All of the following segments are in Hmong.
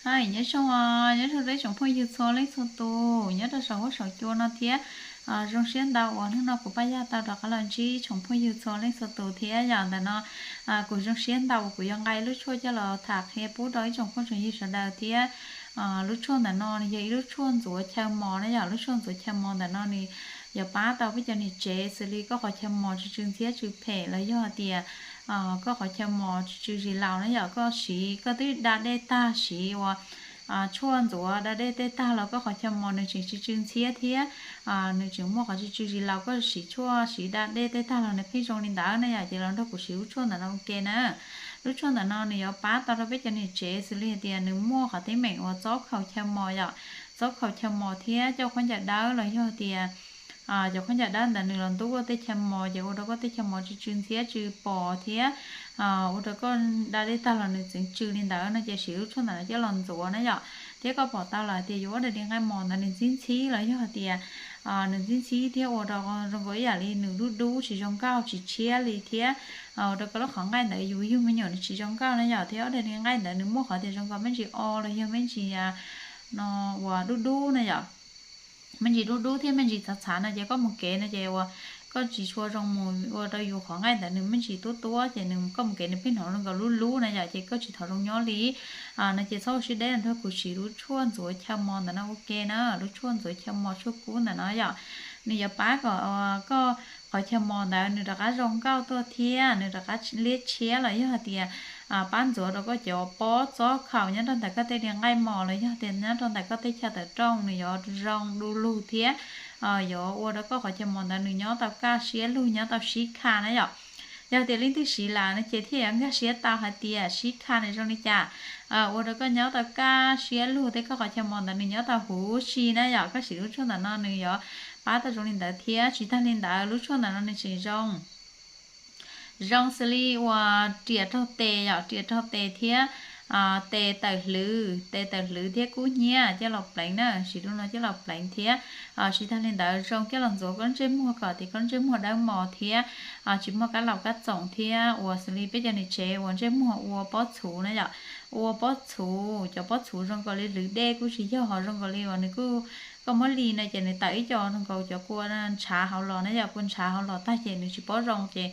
Nyob zoo, nyob zoo rau ib tsoom phooj ywg txhua leej txhua tus nyob rau saum huab saum cua no thiab. Zoo siab ntau uas hnub no kuv Paj Yaj tau rov qab los ntsib tsoom phooj ywg txhua leej txhua tus thiab. Yog ntawm no kuv zoo siab ntau uas kuv yuav nqa lub tshuaj coj los tham qhia pub rau ib tsoom phooj tsoom ywg sawv daws thiab. Lub tshuaj ntawm no nws yog ib lub tshuaj ntxuav chaw mos na yom. Lub tshuaj ntxuav chaw mos ntawm no nws yuav pab tau peb cov niam tsev xws li koj qhov chaw mos tsw tsw ntxhiab tsw phem los yog hais tias koj qhov chaw mos tsw tsw zis laus na yom. Koj siv koj twb da dej tag, siv uas tshuaj ntxuav da dej tej tag los koj qhov chaw mos nws tseem tsw tsw ntxhiab thiab nws tseem muaj qhov tsw tsw zis laus. Koj siv tshuaj siv da dej tej tag los nws pheej zoo li ntawd na yom. Ces los nrog kuv siv lub tshuaj ntawm no ua ke na. Lub tshuaj ntawm no nws yuav pab tau rau peb cov niam tsev xws li hais tias nws muaj qhov teeb meem uas txob khaus chaw mos yom, txob khaus chaw mos thiab coj khaub ncaws dawb los yog tias cov khaub ncaws dawb ntawd nws los ntub koj tej chaw mos ces ua rau koj tej chaw mos tsw tsw ntxhiab tsw pos thiab ua rau koj da dej tag los nws txeev tsw li ntawd no ces siv lub tshuaj ntawm no coj los ntxuav na yom. Thiab koj pom tau lawm tias yus ob daim di nqaij mos ntawd nws ntxhib ntxhib los yog tias nws ntxhib ntxhib thiab ua rau zoo nkaus ib yam li nws dub dub tsis zoo nkauj tsis tshiab li thiab ua rau koj lub qhov nqaij ntawd yus yug me nyuam nws tsis zoo nkauj na yom. Thiab ob daim di nqaij ntawd nws muaj qhov tias zoo nkaus me ntsis o los yog me ntsis no uas dub dub na yom, me ntsis dub dub thiab me ntsis txhav txhav no ces koj mus kev no ces uas koj tsis tshua zoo mus ua rau yus qhov nqaij ntawd nws me ntsis tuab tuab ces nws koj mus kev nws pheej hnov zoo nkaus lub lub na yom, ces koj tsis txhob zoo nyob li no ces txhob ua siab deb los nrog kuv siv lub tshuaj ntxuav chaw mos ntawm no ua ke na. Lub tshuaj ntxuav chaw mos tshuaj kub ntawm no yom, nws yuav pab kom koj qhov chaw mos ntawd nws rov qab zoo nkauj tuaj thiab nws rov qab liab tshiab los yog hais tias pab ntxuav rau koj cov pob txob khaus nyob rau ntawm koj tej di nqaij mos los yog tias nyob rau ntawm koj tej chaw tawm rooj nws yuav zoo du lug thiab yuav ua rau koj qhov chaw mos ntawd nws nyob tau kaj siab lug nyob tau sib kha na yom. Yog tias leej twg siv lawm no ces thiaj yuav nkag siab tau hais tias sib kha nws zoo li cas, ua rau koj nyob tau kaj siab lug thiab koj qhov chaw mos ntawd nws nyob tau huv si na yom. Koj siv lub tshuaj ntawm no nws yuav pab tau zoo li ntawd thiab tsis tag li ntawd lub tshuaj ntawm no nws tseem zoo zoo xws li uas riam raug tes yom, riam raug tes thiab tes tawm hlwv, tes tawm hlwv thiab kub hnyiab coj los pleev na, siv lub no coj los pleev thiab tsis tag li ntawd zoo coj los ntxuav koj ntsej muag kom tias koj ntsej muag dawb mos thiab tsis muaj kab laus kab txoom thiab uas xws li peb cov niam tsev uas ntsej muag ua pob txhuv na yom, ua pob txhuv, cov pob txhuv zoo nkaus li hlwv dej kuj tsis yog, ho zoo nkaus li uas nws kuj, koj muab li no ces nws tawm ib co zoo nkaus cov kua ntshav hauv los na yom, kua ntshav hauv los tag ces nws tsis pob zoo ces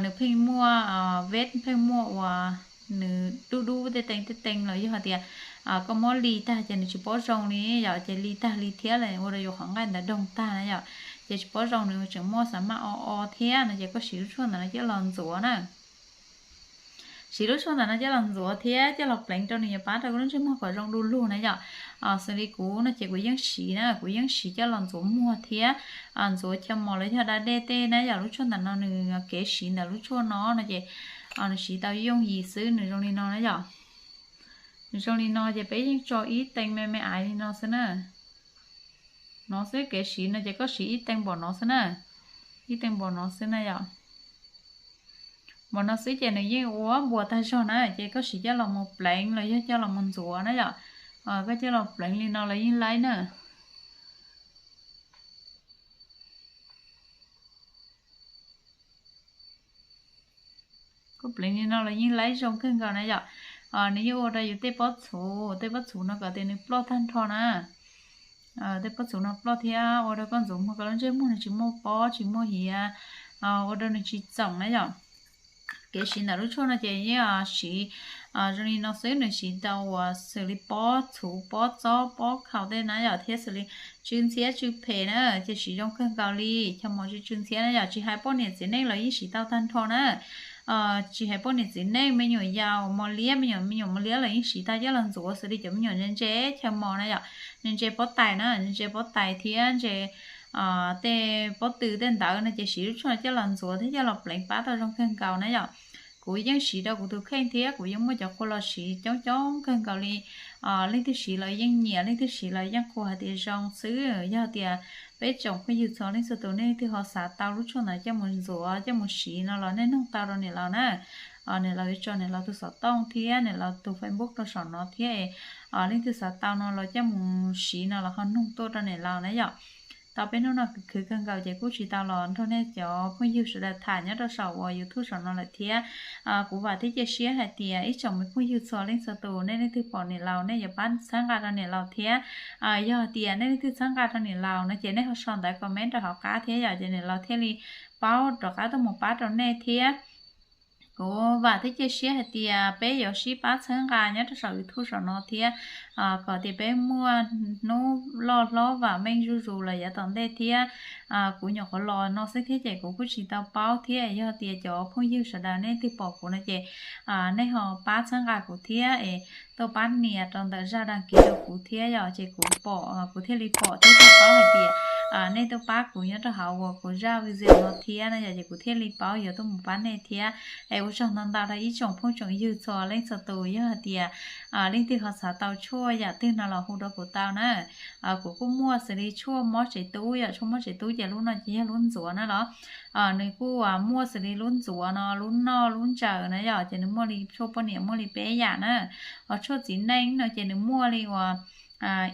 nws pheej muaj veb, pheej muaj uas nws dub dub tej teev tej teev los yog hais tias koj muab li tag ces nws tsis pob zoo li yom, ces li tag li thiab ua rau yus qhov nqaij ntawd doog tag na yom, ces tsis pob zoo nws tseem muaj xav maj o o thiab no ces koj siv lub tshuaj ntawm no coj los ntxuav na. Siv lub tshuaj ntawm no coj los ntxuav thiab coj los pleev rau nws yuav pab rau koj lub ntsej muag kom zoo du lug na yom. Xws li kuv no ces kuv yeej siv na, kuv yeej siv coj los ntxuav muag thiab ntxuav chaw mos los yog da dej tej na yom. Lub tshuaj ntawm no nws kev siv ntawm lub tshuaj no no ces nws siv tau yooj yim xwb, nws zoo li no na yom. Nws zoo li no ces peb yeej tso ib teev me me aiv li no xwb na. No xwb, kev siv no ces koj siv ib teev npaum no xwb na, ib teev npaum no xwb na yom. Npaum no xwb ces nws yeej ua npuas tag zog na, ces koj siv coj los mus pleev los yog coj los mus ntxuav na yom. Koj coj los pleev li no los yeej laib na. Koj pleev li no los yeej laib zoo kawg nkaus na yom. Nws yeej ua rau yus tej pob txhuv, tej pob txhuv no kom tias nws ploj tag nrho na. Tej pob txhuv no ploj thiab ua rau koj ntxuav muag koj lub ntsej muag nws tsis muaj pob tsis muaj hiav, ua rau nws tsis txoom na yom. Kev siv ntawm lub tshuaj no ces yeej siv zoo li no xwb, nws siv tau uas xws li pob txhuv, pob txob, pob khaus tej na yom, thiab xws li tsw ntxhiab tsw phem na, ces siv zoo kawg nkaus li. Chaw mos tsw tsw ntxhiab na yom, tsis hais poj niam txiv neej los yeej siv tau tag nrho na. Tsis hais poj niam txiv neej, me nyuam yaus mos liab, me nyuam, me nyuam mos liab los yeej siv tau coj los ntxuav, xws li cov me nyuam ntse ntse chaw mos na yom, ntse ntse pob tais na, ntse ntse pob tais thiab ntse tej pob tw tej ntawd no ces siv lub tshuaj no coj los ntxuav thiab coj los pleev pab tau zoo kawg nkaus na yom. Kuv yeej siv rau kuv tus kheej thiab kuv yeej muaj cov qhua los siv coob coob kawg nkaus li. Leej twg siv los yeej nyiam, leej twg siv los yeej qhuas hais tias zoo xwb. Yog tias peb tsoom phooj ywg txhua leej txhua tus nej leej twg ho xav tau lub tshuaj ntawd coj mus ntxuav coj mus siv no los nej noog tau rau niam laus na. Niam laus yuav tso niam laus tus xov tooj thiab niam laus tus Facebook rau saum no thiab. Leej twg xav tau no los coj mus siv no los ho noog tuaj rau niam laus na yom. tau peb hnub no khwv khwv kawg nkaus ces kuj tsis tau los nrog nej cov phooj ywg sawv daws tham nyob rau saum uas YouTube saum no lawm thiab. Kuv vam thiab cia siab hais tias ib tsoom me phooj ywg txhua leej txhua tus, nej leej twg pom niam laus nej yuav pab txhawb nqa rau niam laus thiab. Yog tias nej leej twg txhawb nqa rau niam laus no ces nej ho sau ntawv comment rau hauv qab thiab yom, ces niam laus thiaj li paub rov qab tuaj mus pab rau nej thiab. Kuv vam thiab cia siab hais tias peb yuav sib pab txhawb nqa nyob rau saum YouTube saum no thiab, kom tias peb muaj hnub loj hlob vam meej zuj zus los yav tom ntej thiab. Kuv nyuam qhuav los no xwb thiab ces kuv kuj tsis tau paub thiab, yog tias cov phooj ywg sawv daws nej twg pom kuv no ces nej ho pab txhawb nqa kuv thiab es tuaj pab nias rau ntawm zaj dag kiv rau kuv thiab yom, ces kuv pom, kuv thiaj li pom thiab thiaj paub hais tias nej tuaj pab kuv nyob rau hauv uas kuv zaj video no thiab no yom, ces kuv thiaj li paub yuav tuaj mus pab nej thiab. Es ua tsaug ntau ntau rau ib tsoom phooj tsoom ywg txhua leej txhua tus, yog hais tias leej twg ho xav tau tshuaj yam twg no los hu rau kuv tau na. Kuv kuj muaj xws li tshuaj mob tsev tub yom, tshuaj mob tsev tub ces lub no ces yog lub ntxuav na los. Nws kuj muaj xws li lub ntxuav no, lub noj lub ntsaws na yom, ces nws muaj li tshuaj poj niam muaj li peb yam na. Ho tshuaj txiv neej no ces nws muaj li uas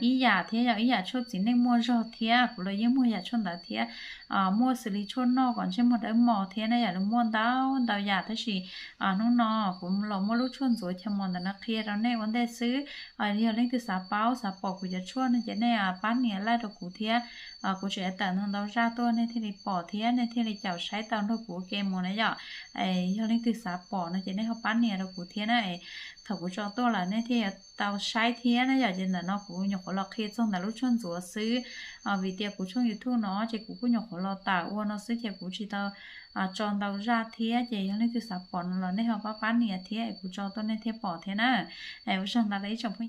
ib yam thiab yom, ib yam tshuaj txiv neej muaj zog thiab, kuv los yeej muaj yam tshuaj ntawd thiab. Muaj xws li tshuaj noj kom ntsej muag dawb mos thiab na yom, nws muaj ntau ntau yam tab sis hnub no kuv los muab lub tshuaj ntxuav chaw mos ntawm no qhia rau nej ua ntej xwb. Yog leej twg xav paub xav pom kuv cov tshuaj no ces nej pab nias like rau kuv thiab. Kuv tseem tawm ntau ntau zaj tuaj nej thiaj li pom thiab nej thiaj li caum saib tau nrog kuv ua ke mus na yom. Yog leej twg xav pom no ces nej ho pab nias rau kuv thiab na. Thaum kuv tso tuaj lawm nej thiaj yuav tau saib thiab na yom. Ces ntawm no kuv nyuam qhuav los qhia txog ntawm lub tshuaj ntxuav xwb, vim tias kuv tshooj YouTube no ces kuv kuj nyuam qhuav los tawm ua no xwb ces kuv tsis tau tso ntau zaj thiab. Ces yog leej twg xav pom no los nej ho pab pab nias thiab es kuv tso tuaj nej thiaj pom thiab na. Ua tsaug ntau rau ib tsoom phooj